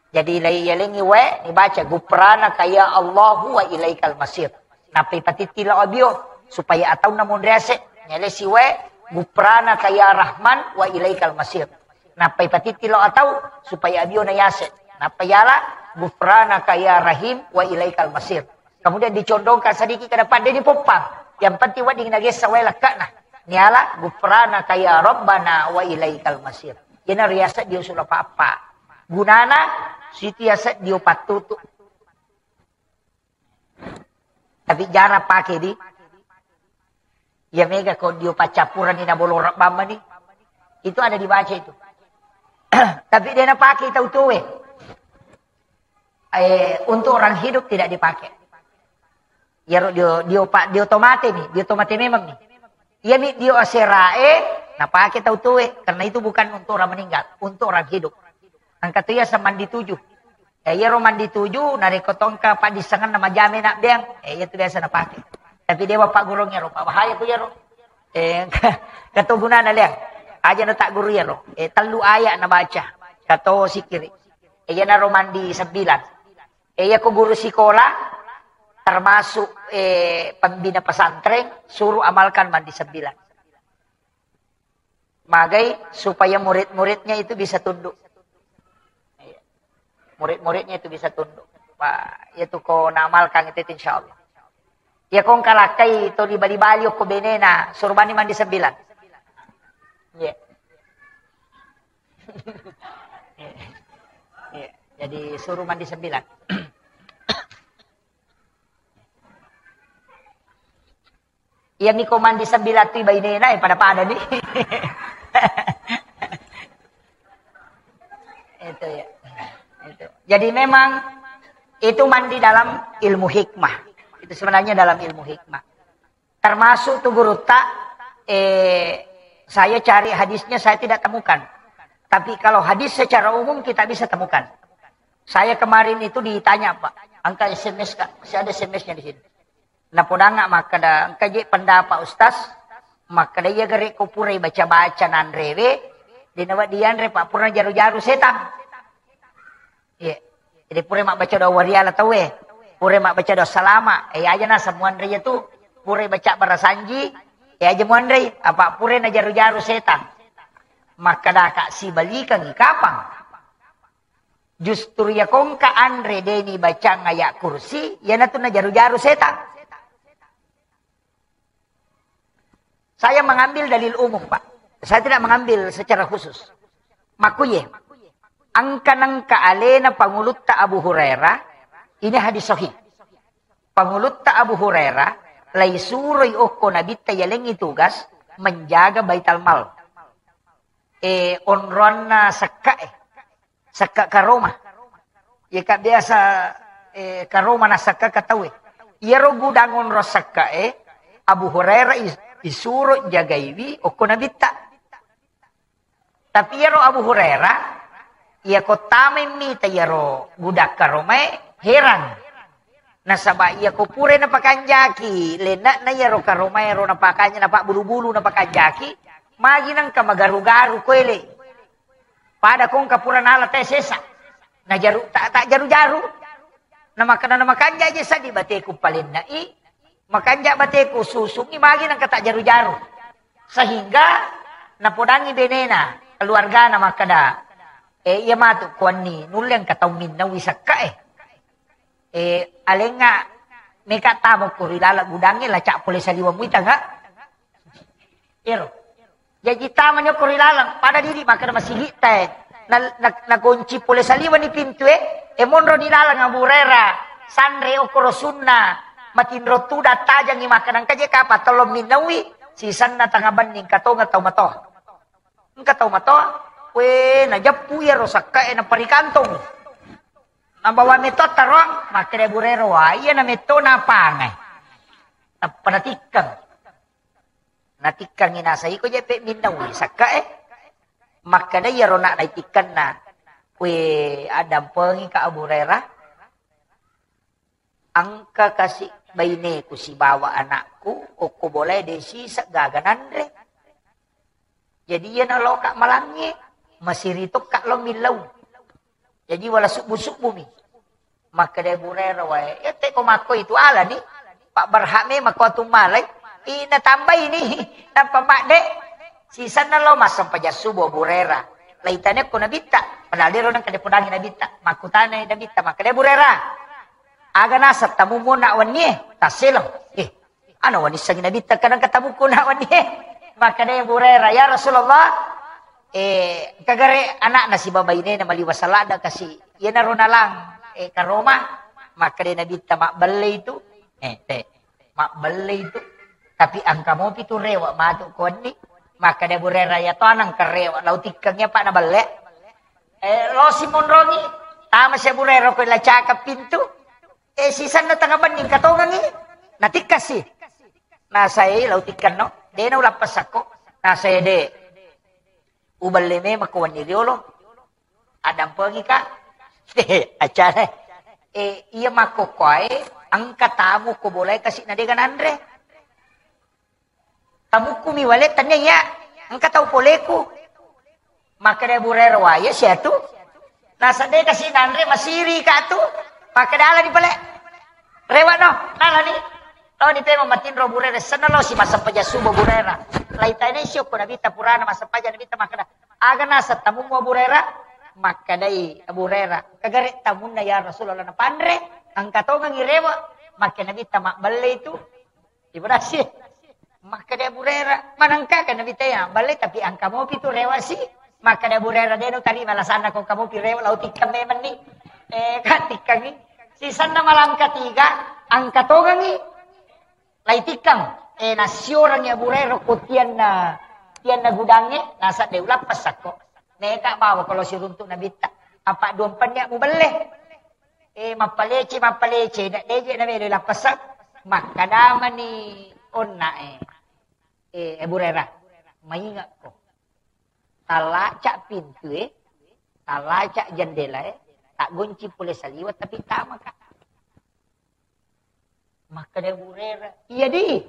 Jadi lai yalengi wae nibaca gufranaka ya Allahu wa ilaikal masir. Nappai patitti lao abio supaya ataunna monri ase. Nyalesi wae gufranaka ya Rahman wa ilaikal masir. Nappai patitti lao atau supaya abio na yase. Nappai yala gufranaka ya Rahim wa ilaikal masir. Kemudian dicondongkan sedikit ke depan, deni poppang. Yang penting wedding nagessa wae lekkana. Niala gufranaka ya Rabbana wa ilaikal masir. Iyana riaseng dio sulapa apa. Gunana situ yaseng dio pattutu. Tapi jarang pake di. Ya mega ko dio paccappurani na bolo rabbang mani. Itu ada dibaca itu. Tapi de' napake tau tuwe. Eh, untuk orang hidup tidak dipakai. Iyaro dio, dio pa-, dio tomate ni, dio tomate memang ni. Iyami dio aserae napake tau tuwe, karena itu bukan untuk orang meninggal, untuk orang hidup. Engka tu yaseng mandi tujuh. Eh, iyaro mandi tujuh, narekko tongka paddissengenna majame nabbeang, eh, iya tu biasa napake. Tapi dewa paggurung iyaro, pa bahaya tu iyaro. Eh, engka, engka to gunana lea. Aja na tak guru iyaro. Eh, tellu ayat nabaca. Kato sikiri. Eh, iyanaro mandi sembilan. Eh, iya ko guru sikola, termasuk, eh, pembina pesantren, suruh amalkan mandi sembilan. Magai supaya murid-muridnya itu bisa tunduk. Iya. Murid-muridnya itu bisa tunduk. Wah, itu ko naamalkan itu, itu insya Allah. Iya ko engka lakkai to di Bali-Bali okko benena, suruh bani mandi sembilan. Iya. Iya. Jadi suruh mandi sembilan. Iya miko mandi sembilan tu bainena, eh, pada-pada nih. Itu ya. Itu. Jadi memang itu mandi dalam ilmu hikmah. Itu sebenarnya dalam ilmu hikmah. Termasuk tu gurutta, eh, saya cari hadisnya saya tidak temukan. Tapi kalau hadis secara umum kita bisa temukan. Saya kemarin itu ditanya, Pak, angka S M S, Kak, masih ada S M S-nya di sini. Napodanga makkeda, engka je pendapat Ustaz, makkeda iya gare ko purai baca-baca nanrewe, dena wedding yanre, Pak, pura jaru-jaru setang. Iya. Jadi pura mabbaca doa wariala tauwe. Pura mabbaca doa salama. Eh, aja na semua anre tu. Pura baca barasanji. Eh, aja muanre. Apa pura na jaru-jaru setan. Maka daka sibalikangi kapang. Justru ya kongka anre deni bacang ayat kursi, ya natu na jaru-jaru setan. Saya mengambil dalil umum, Pak. Saya tidak mengambil secara khusus. Makuye, angka-nangka alena pangulutta Abu Hurairah, ini hadis sahih. Pangulutta Abu Hurairah, lai suroi okko nabitta yalengi tugas menjaga Baital Mal. Eh, onronna sekka e. Sakka karoma. Iya ka biasa, eh, karoma na sakka ka tauwe. Iyaro gudang onro sakka e, Abu Hurairah is-, isuro jagaiwi okko nabitta. Tapi iyaro Abu Hurairah, iya ko tamai mita iyaro gudang karomae, heran. Nasaba iyako purai napakanjaki lenne'na iyaro karomaero napakanja, napabbulu-bulu napakanjaki, magi nengka magaru-garu koele. Pada ko engka pura nala tae sesa. Najaru, ta, ta jaru-jaru. Namakkeda, namakanja je seddi bateku palenne'i, makanja bateku susungi, magi nengka ta jaru-jaru. Sehingga napodangi benena, keluargana makkeda, "Eh, iya matu kuanni, nulle engka tau minnauwi sakka e." Eh, alengnga meka tamo ko ri laleng gudangnge, lacak pole saliweng muita, enggak? Ero. Jaji tamani okko ri laleng, pada didi makkeda masigitta e. Na, na, nagonci pole saliweng ni pintu e, e monro ni laleng Abu Hurairah, sanre okko rosunna, matinro tuda tajangi makkeda engka je kapang tello minnauwi, sisenna tanga benning katongeng tau matoa. Engka tau matoa, we, najeppu iyaro sakka e naparikantong. Nabawa metto taroang, makkeda Abu Hurairah, "Wa, iya na metto napangai." Tappa natikkeng. Natikkengi nasai ko jeppe minnauwi sakka e. Makkeda iyaro nak naitikkenna, "We, addampengi ka Abu Hurairah, engka kasi baineku sibawa anakku, okko bolae de siseng gaga nanre. Jadi iyana loka malangnge, masiri tokka lo millau. Jadi wala subbu-subbumi." Makkeda Abu Hurairah, "Wae, ette ko makko itu alani, Pak, berhak memang ko atummalai." Ina tambai ni, nappa madde. Sisenna lo massempajang subuh Abu Hurairah. Laitane ko Nabitta, padahal dero nengka dipodangi Nabitta. Makkutana Nabitta, makkeda Abu Hurairah, "Aga naseng tamummu nak wennie?" Tasseleng. Eh, Ana wanissengi Nabitta kadang katabukku nak wennie. Makkeda Abu Hurairah, "Ya Rasulullah, eh, kagare anakna sibawa bainena maliwa salada kasi. Iyanaro nalang, eh, karoma." Makkeda Nabitta, "Mabbelle itu." Eh, te, "Mabbelle itu. Tapi engka mopi tu rewe matu ko wenni." Makkeda Abu Hurairah, "Ya to anang karewe, lau tikkeng ya Pak na belle." Eh, lo simonrongi, tama si Abu Hurairah ko lacaka pintu. Eh, sisenna tanga benning katongengi, natikkasi. Nasae lau tikkenno, de na ulappessakko. Nasae de. Ubelle memang ko wenni riolo. Addampengika. Acana. Eh, iya makkokkoe, engka tamu ko bolae kasi na dega nanre. Tamukkumi wale, tania iya, engka tau poleku. Makkeda Abu Hurairah, "Wae siatu." Nasadde kasi nanre masiri ka tu. Makkeda, "Alani pale. Rewa no, nalani." Toni pema matinro Abu Hurairah, senna lo si massempajang subuh Abu Hurairah. Laitane siokko Nabitta purana massempajang Nabitta makkeda, "Aga naseng tamummu Abu Hurairah?" Makkedai Abu Hurairah, "Kagare tamunna ya Rasulullah napanre, engka tongengi rewa." Makkeda Nabitta, "Mabbelle itu." Ibu Rasi. Makkeda Abu Hurairah, "Manengka kan Nabitta ya, belle tapi engka mopi tu rewasi." Makkeda Abu Hurairah, "De no tarima alasanna ko engka mopi rewa, lau tikkeng memang ni." Eh, kan tikkengi. Sisenna malam ketiga, engka tongengi. Lai tikkeng. Eh, nasiorangi Abu Hurairah ko tianna, tianna gudangnge, nasa de ulappessakko. Neka bawa kalau siruntuk Nabitta. Apa dua pennya mubelle. Eh, mappalece, mappalece, na deje na melo lappessang. Makkadamani onna e. Eh, Abu Hurairah, "Maingekko. Talaca pintue, talaca jendelae, taggonci pole saliweng tapi tamaka." Makkeda Abu Hurairah, "Iya di."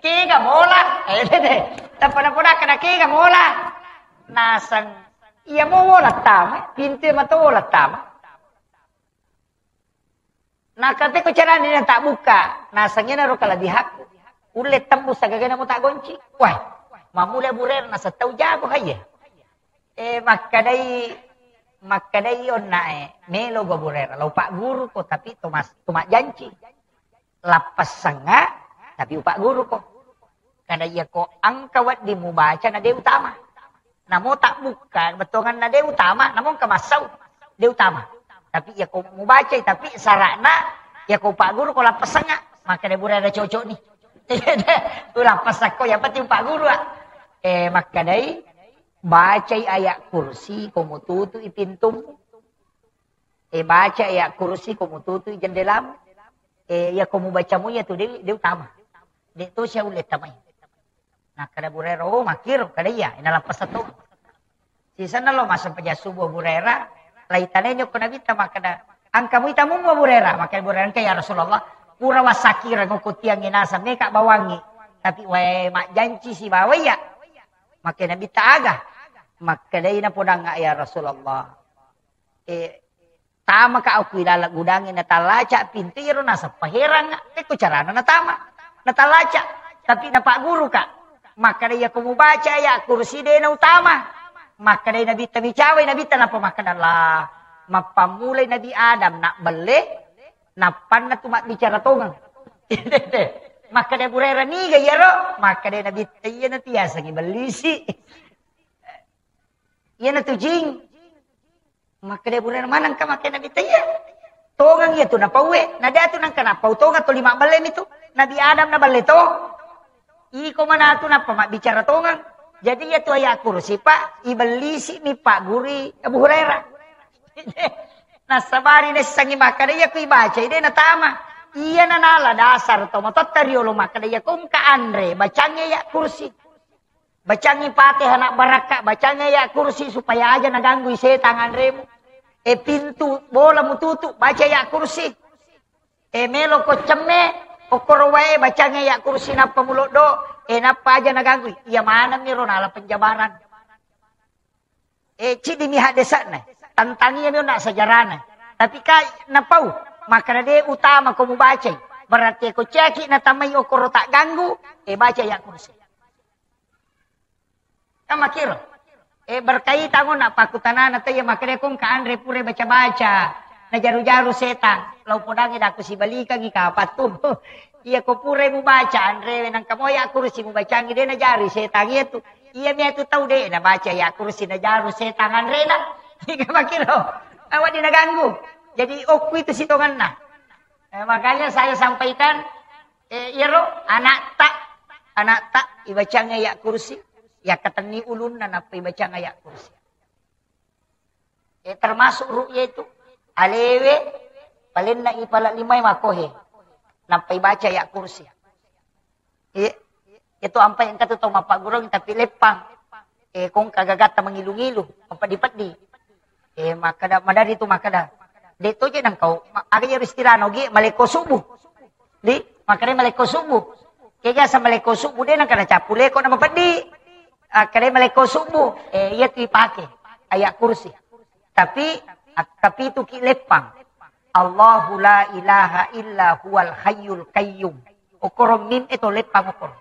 Kega mola? Eh, dede. Tappa napodakka na kega mola? Naseng, iya mo mola tama, pintue mato mola tama. Nakate ko carana na tabbukka, naseng iyanaro kalebbihakku. Ulle tembus sagagana mo taggonci. Wah, mamula Abu Hurairah naseng tau jago haye. Eh, makkedai, makkedai onna e, "Melo gua Abu Hurairah, lau pagguruko, tapi to mas-, to majjanci. Lappessengnga, tapi upagguruko." Kada iyako engka wedding mubaca na de utama. Namo tabbukka bettuanganna de utama, namo engka massau de utama. Tapi iyako mubacai, tapi sara'na iyako upagguruko lappessengnga, makkeda Abu Hurairah cocok ni. Ulappessakko, yang penting upagguru, ah. Eh, makkedai, "Bacai ayat kursi ko mututui pintummu. Eh, baca ayat kursi ko mututui jendelamu. Eh, iyako mubacamu iyatu de, de utama. De to sia ulle tamai." Nakkeda Abu Hurairah, "Oh, makkiro kada iya, ina lappasa to." Sisenna lo massempajang subuh Abu Hurairah, laitanai nyokko Nabitta makkeda, Engka mui tamummu Abu Hurairah, makkeda Abu Hurairah, "Engka ya Rasulullah, pura wassakireng okko tiangnge naseng meka bawangngi, tapi wae majjanci sibawa iya." Makkeda Nabitta, "Aga?" Makkedai napodangnga, "Ya Rasulullah, eh, tamaka okko ilalang gudangnge, natallaca pintu, iyaro naseng paherang, pekko carana natama." Natallaca, tapi napagguruka. Makkeda, "Iyako mubaca ayat kursi de nautama." Makkeda Nabitta, micawai Nabitta, nappa makkeda, "La, mappammulai Nabi Adam nabbelle, nappanna tu mabbicara tongeng." Makkeda Abu Hurairah, "Niga iyaro?" Makkeda Nabitta, "Iyana tiasengngi bellisi. Iyana tu jing." Makkeda Abu Hurairah, "Manengka?" Makkeda Nabitta, "Iya. Tongeng iya tu napauwe. Nada tu nengka napau tongeng tuli mabbelle mi tu. Nabi Adam naballe to. Iko manatu nappa mabbicara tongeng." Jadi iya tu ayat kursi, Pak, ibellisi mi pagguri Abu Hurairah. Nassabari naissengngi makkeda, "Iya ku ibaca ide natama." Iya nanala dasar to matotta riolo makkeda, "Iya ko engka anre, bacangngi ayat kursi. Bacangngi Fatihah na barakka, bacangngi ayat kursi supaya aja naganggui setang anremu. E, pintu bola mututu, baca ayat kursi. E, melo ko cemme, okkoro wae, bacangngi ayat kursi nappa muloddo, e, nappa aja naganggui." Iya maneng mi ro nala penjabaran. E, ciddi mi haddesa'na, tentang iya mi onna sejarahna. Tapi ka napau, makkeda de utama ko mubacai. Berarti ko ceki natamai okkoro tagganggu, e, baca ayat kursi. Kan makkiro. E, berkaitan ko napakkutanana tau iya makkeda ko engka anre pura baca-baca. Najaru-jaru setang. Lau podangi daku sibalikangi kapattu. Iya ko pura mubaca anrewe nangka mo ayat kursi mubacangi de najaru setang iya tu. Iya mi tu tau de nabaca ayat kursi najaru setang anrena. Iya makkiro. Awak di naganggu. Jadi okku itu sitonganna. Eh, makanya saya sampaikan, eh, iyaro anakta, anakta ibacang ayat kursi, yakkatenni ulunna nappa ibacang ayat kursi. Eh, termasuk ru'ya itu, alewe, palenna ipala limai makohe, nappa ibaca ayat kursi. Iya. Itu ampai engka tu tau mappaggurung tapi leppang. Eh, kong kagagatta mengilu-ngilu, mapeddi-peddi. Eh, makkeda, madari tu makkeda. De to je nang kau, ma-, aga iyaro istilahna ogi, maleko subuh. Di, makkeda maleko subuh. Kega sa maleko subuh de nang kana capu leko na mapeddi. Ah, kede maleko subuh. Eh, iya tu ipake. Ayat kursi. Tapi, ah, tapi itu ki leppang. Allahu la ilaha illa huwal hayyul qayyum. Okoro mim eto leppang okoro.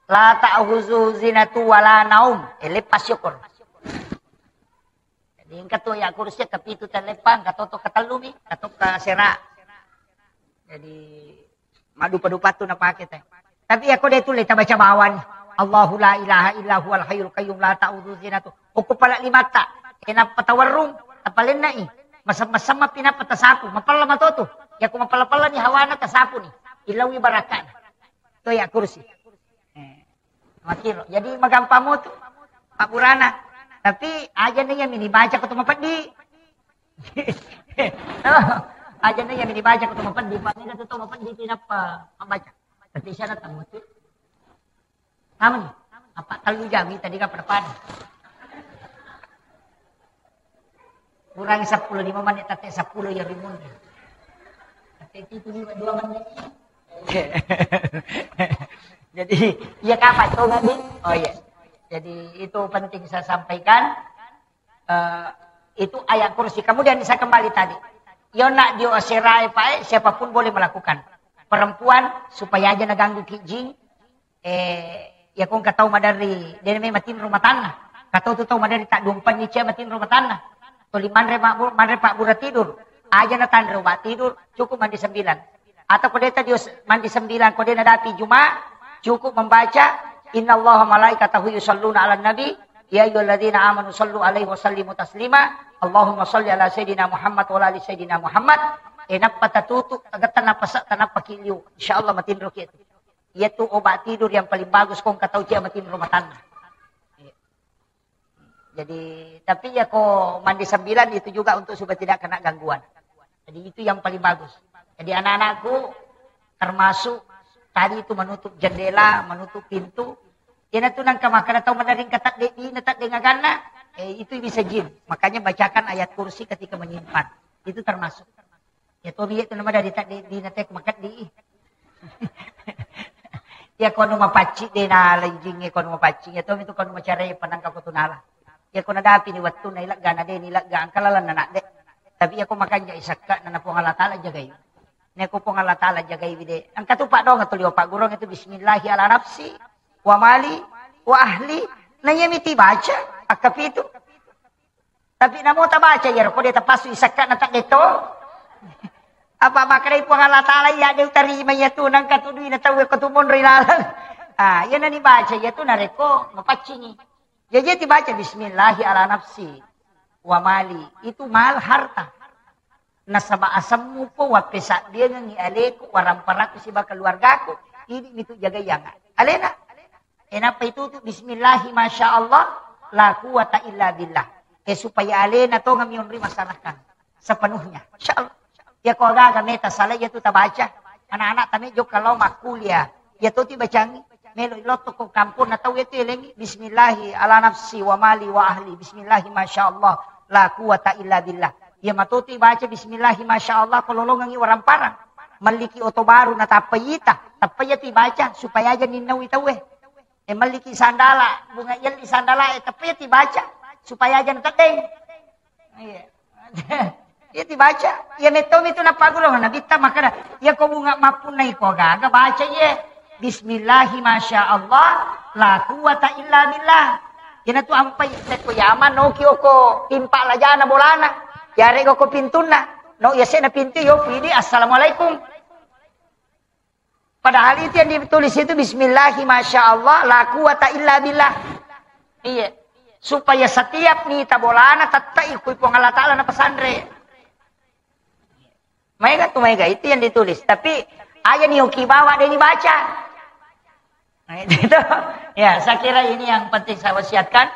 La ta'khuzuhu sinatun wa la naum. Eh, leppang okoro. Jadi engka tu ayat kursi kapitu telleppang, katoto katellumi, katoka sera. Jadi madupa-dupa tu napake te. Tapi iya ko de tulle tabaca bawang. Allahu la ilaha illa huwal hayyul qayyum la ta'khudzuhu sinatun. Okko pala limatta. Kenapa tawarrung? Tapalennai. Masem-masem mapi napa tasapu. Mapella matotu. Iya ko mapella-pella ni hawana tasapu ni. Ilawi barakana. To ayat kursi. Eh. Makkiro. Jadi magampang mo tu pabburana. Tapi aja na iya mini baca ko tu mapeddi. Aja na iya mini baca ko tu mapeddi, pa mega tu to mapeddi pinappa membaca. Tapi syarat tamu tu. Aman. Apa tellu jami tadi ka pada-pada. Kurangi seppulo lima menit, tette seppulo ya rimun. Tette itu lima, dua menit. Jadi, iya kapan tuh, Nabi? Oh iya. Jadi, itu penting saya sampaikan. Eh, itu ayat kursi. Kemudian saya kembali tadi. Yo nak dio serai pae, siapapun boleh melakukan. Perempuan, supaya aja naganggu ki jing, Eh, iya ko engka tau maderri, de na memang matinro matanna. Engka to tu tau maderri tadduampenni cia matinro matanna. Tuli manre mabbu-, manre pabbura tidur. Aja na tanre obat tidur, cukup mandi sembilan. Atau ko de ta dio s-, mandi sembilan, ko de nadapi Juma, cukup membaca, "Innallaha malaikatahu yusalluna 'alan nabi, ya ayyuhalladzina amanu sallu 'alaihi wa sallimu taslima. Allahumma salli 'ala sayyidina Muhammad wa 'ala ali sayyidina Muhammad." Eh, nappa tatutu, tagettana pasa, tanappa ki liu. Insyaallah matinro ki tu. Iyatu obat tidur yang paling bagus, ko engka tau cia matinro matanna. Iya. Jadi, tapi ya ko mandi sembilan itu juga untuk supaya tidak kena gangguan. Jadi itu yang paling bagus. Jadi anak-anakku termasuk tadi itu menutup jendela, menutup pintu. Iyana tu nangka makkeda tau maderri engka tadde dina, tadde ngaganna. Eh, itu bisa jin. Makanya bacakan ayat kursi ketika menyimpan. Itu termasuk. Ya, to, iya, itu nama dari tak di, di nate makat di. Ya, kono mapaccing de nala jin, ya, kono mapaccing. Ya, to, itu kono macarai panangka ko tunala. Ya, kono dapi ni wattu na ilegga, na de ni ilegga, angka lalang na nak de. Tapi ya, ko makanja isakka na Puang Allah Taala jagai. Ne ko Puang Allah Taala jagai de. Angka tu pak dong atau liwa pak gurung itu bismillahi ala nafsi wa mali wa ahli. Nah, iya miti baca, akka pitu. Tapi namo tabaca iyaro, ko de tapassu isakka na tak deto. Apa makkedai Puang Allah Taala, iya de utarima iya tu, nangka tu duina tau ko tu monro ilalang. Ah, iya nani baca iya tu narekko mapaccingi. Jadi tibaca bismillahi ala nafsi wa mali. Itu mal harta. Nasaba asemmu po wappesabbiangengi aleku, waramparaku siba keluargaku. Ini mitu jagai anga. Alena. E, nappa itutu bismillahi masya Allah, la quwwata illa billah. E, supaya alena tongeng mionri masyarakat sepenuhnya. Insya Allah. Ya, ko aga-aga meta salah iya tu tabaca. Anak-anak tame jokka lao makkuliah. Ya to tibacangi. Melo lotto ko kampung na tau itu elengi. Bismillahi ala nafsi wa mali wa ahli. Bismillahi masya Allah, la quwwata illa billah. Ya, matotu baca bismillahi masya Allah ko lolongengi waramparang. Malliki oto baru na tappa ita. Tappa iya tibaca supaya aja ninnau tauwe. E, malliki sandala, bunga yelli sandala, e, tapi iya tibaca supaya aja teddeng. Iya. Iya tibaca. Iya metto mitu nappagulung nabitta makkeda, iya ko bunga mappunnai ko gaga baca iya. Bismillahi masya Allah, la quwwata illa billah. Iyana tu ampai sekko yaman noki oko timpa lajana bolana. Yarega ko pintunna. No iya sena pintu yo pidi assalamualaikum. Padahal itu yang ditulis itu bismillahi masya Allah la quwata illa billah. Iya. Supaya setiap nita bolana tettai kui Puang Allah Taala na pesanre. Maega tu maega itu yang ditulis. Tapi aja ni oki bawa deni baca. Nah, itu. Ya, saya kira ini yang penting saya wasiatkan.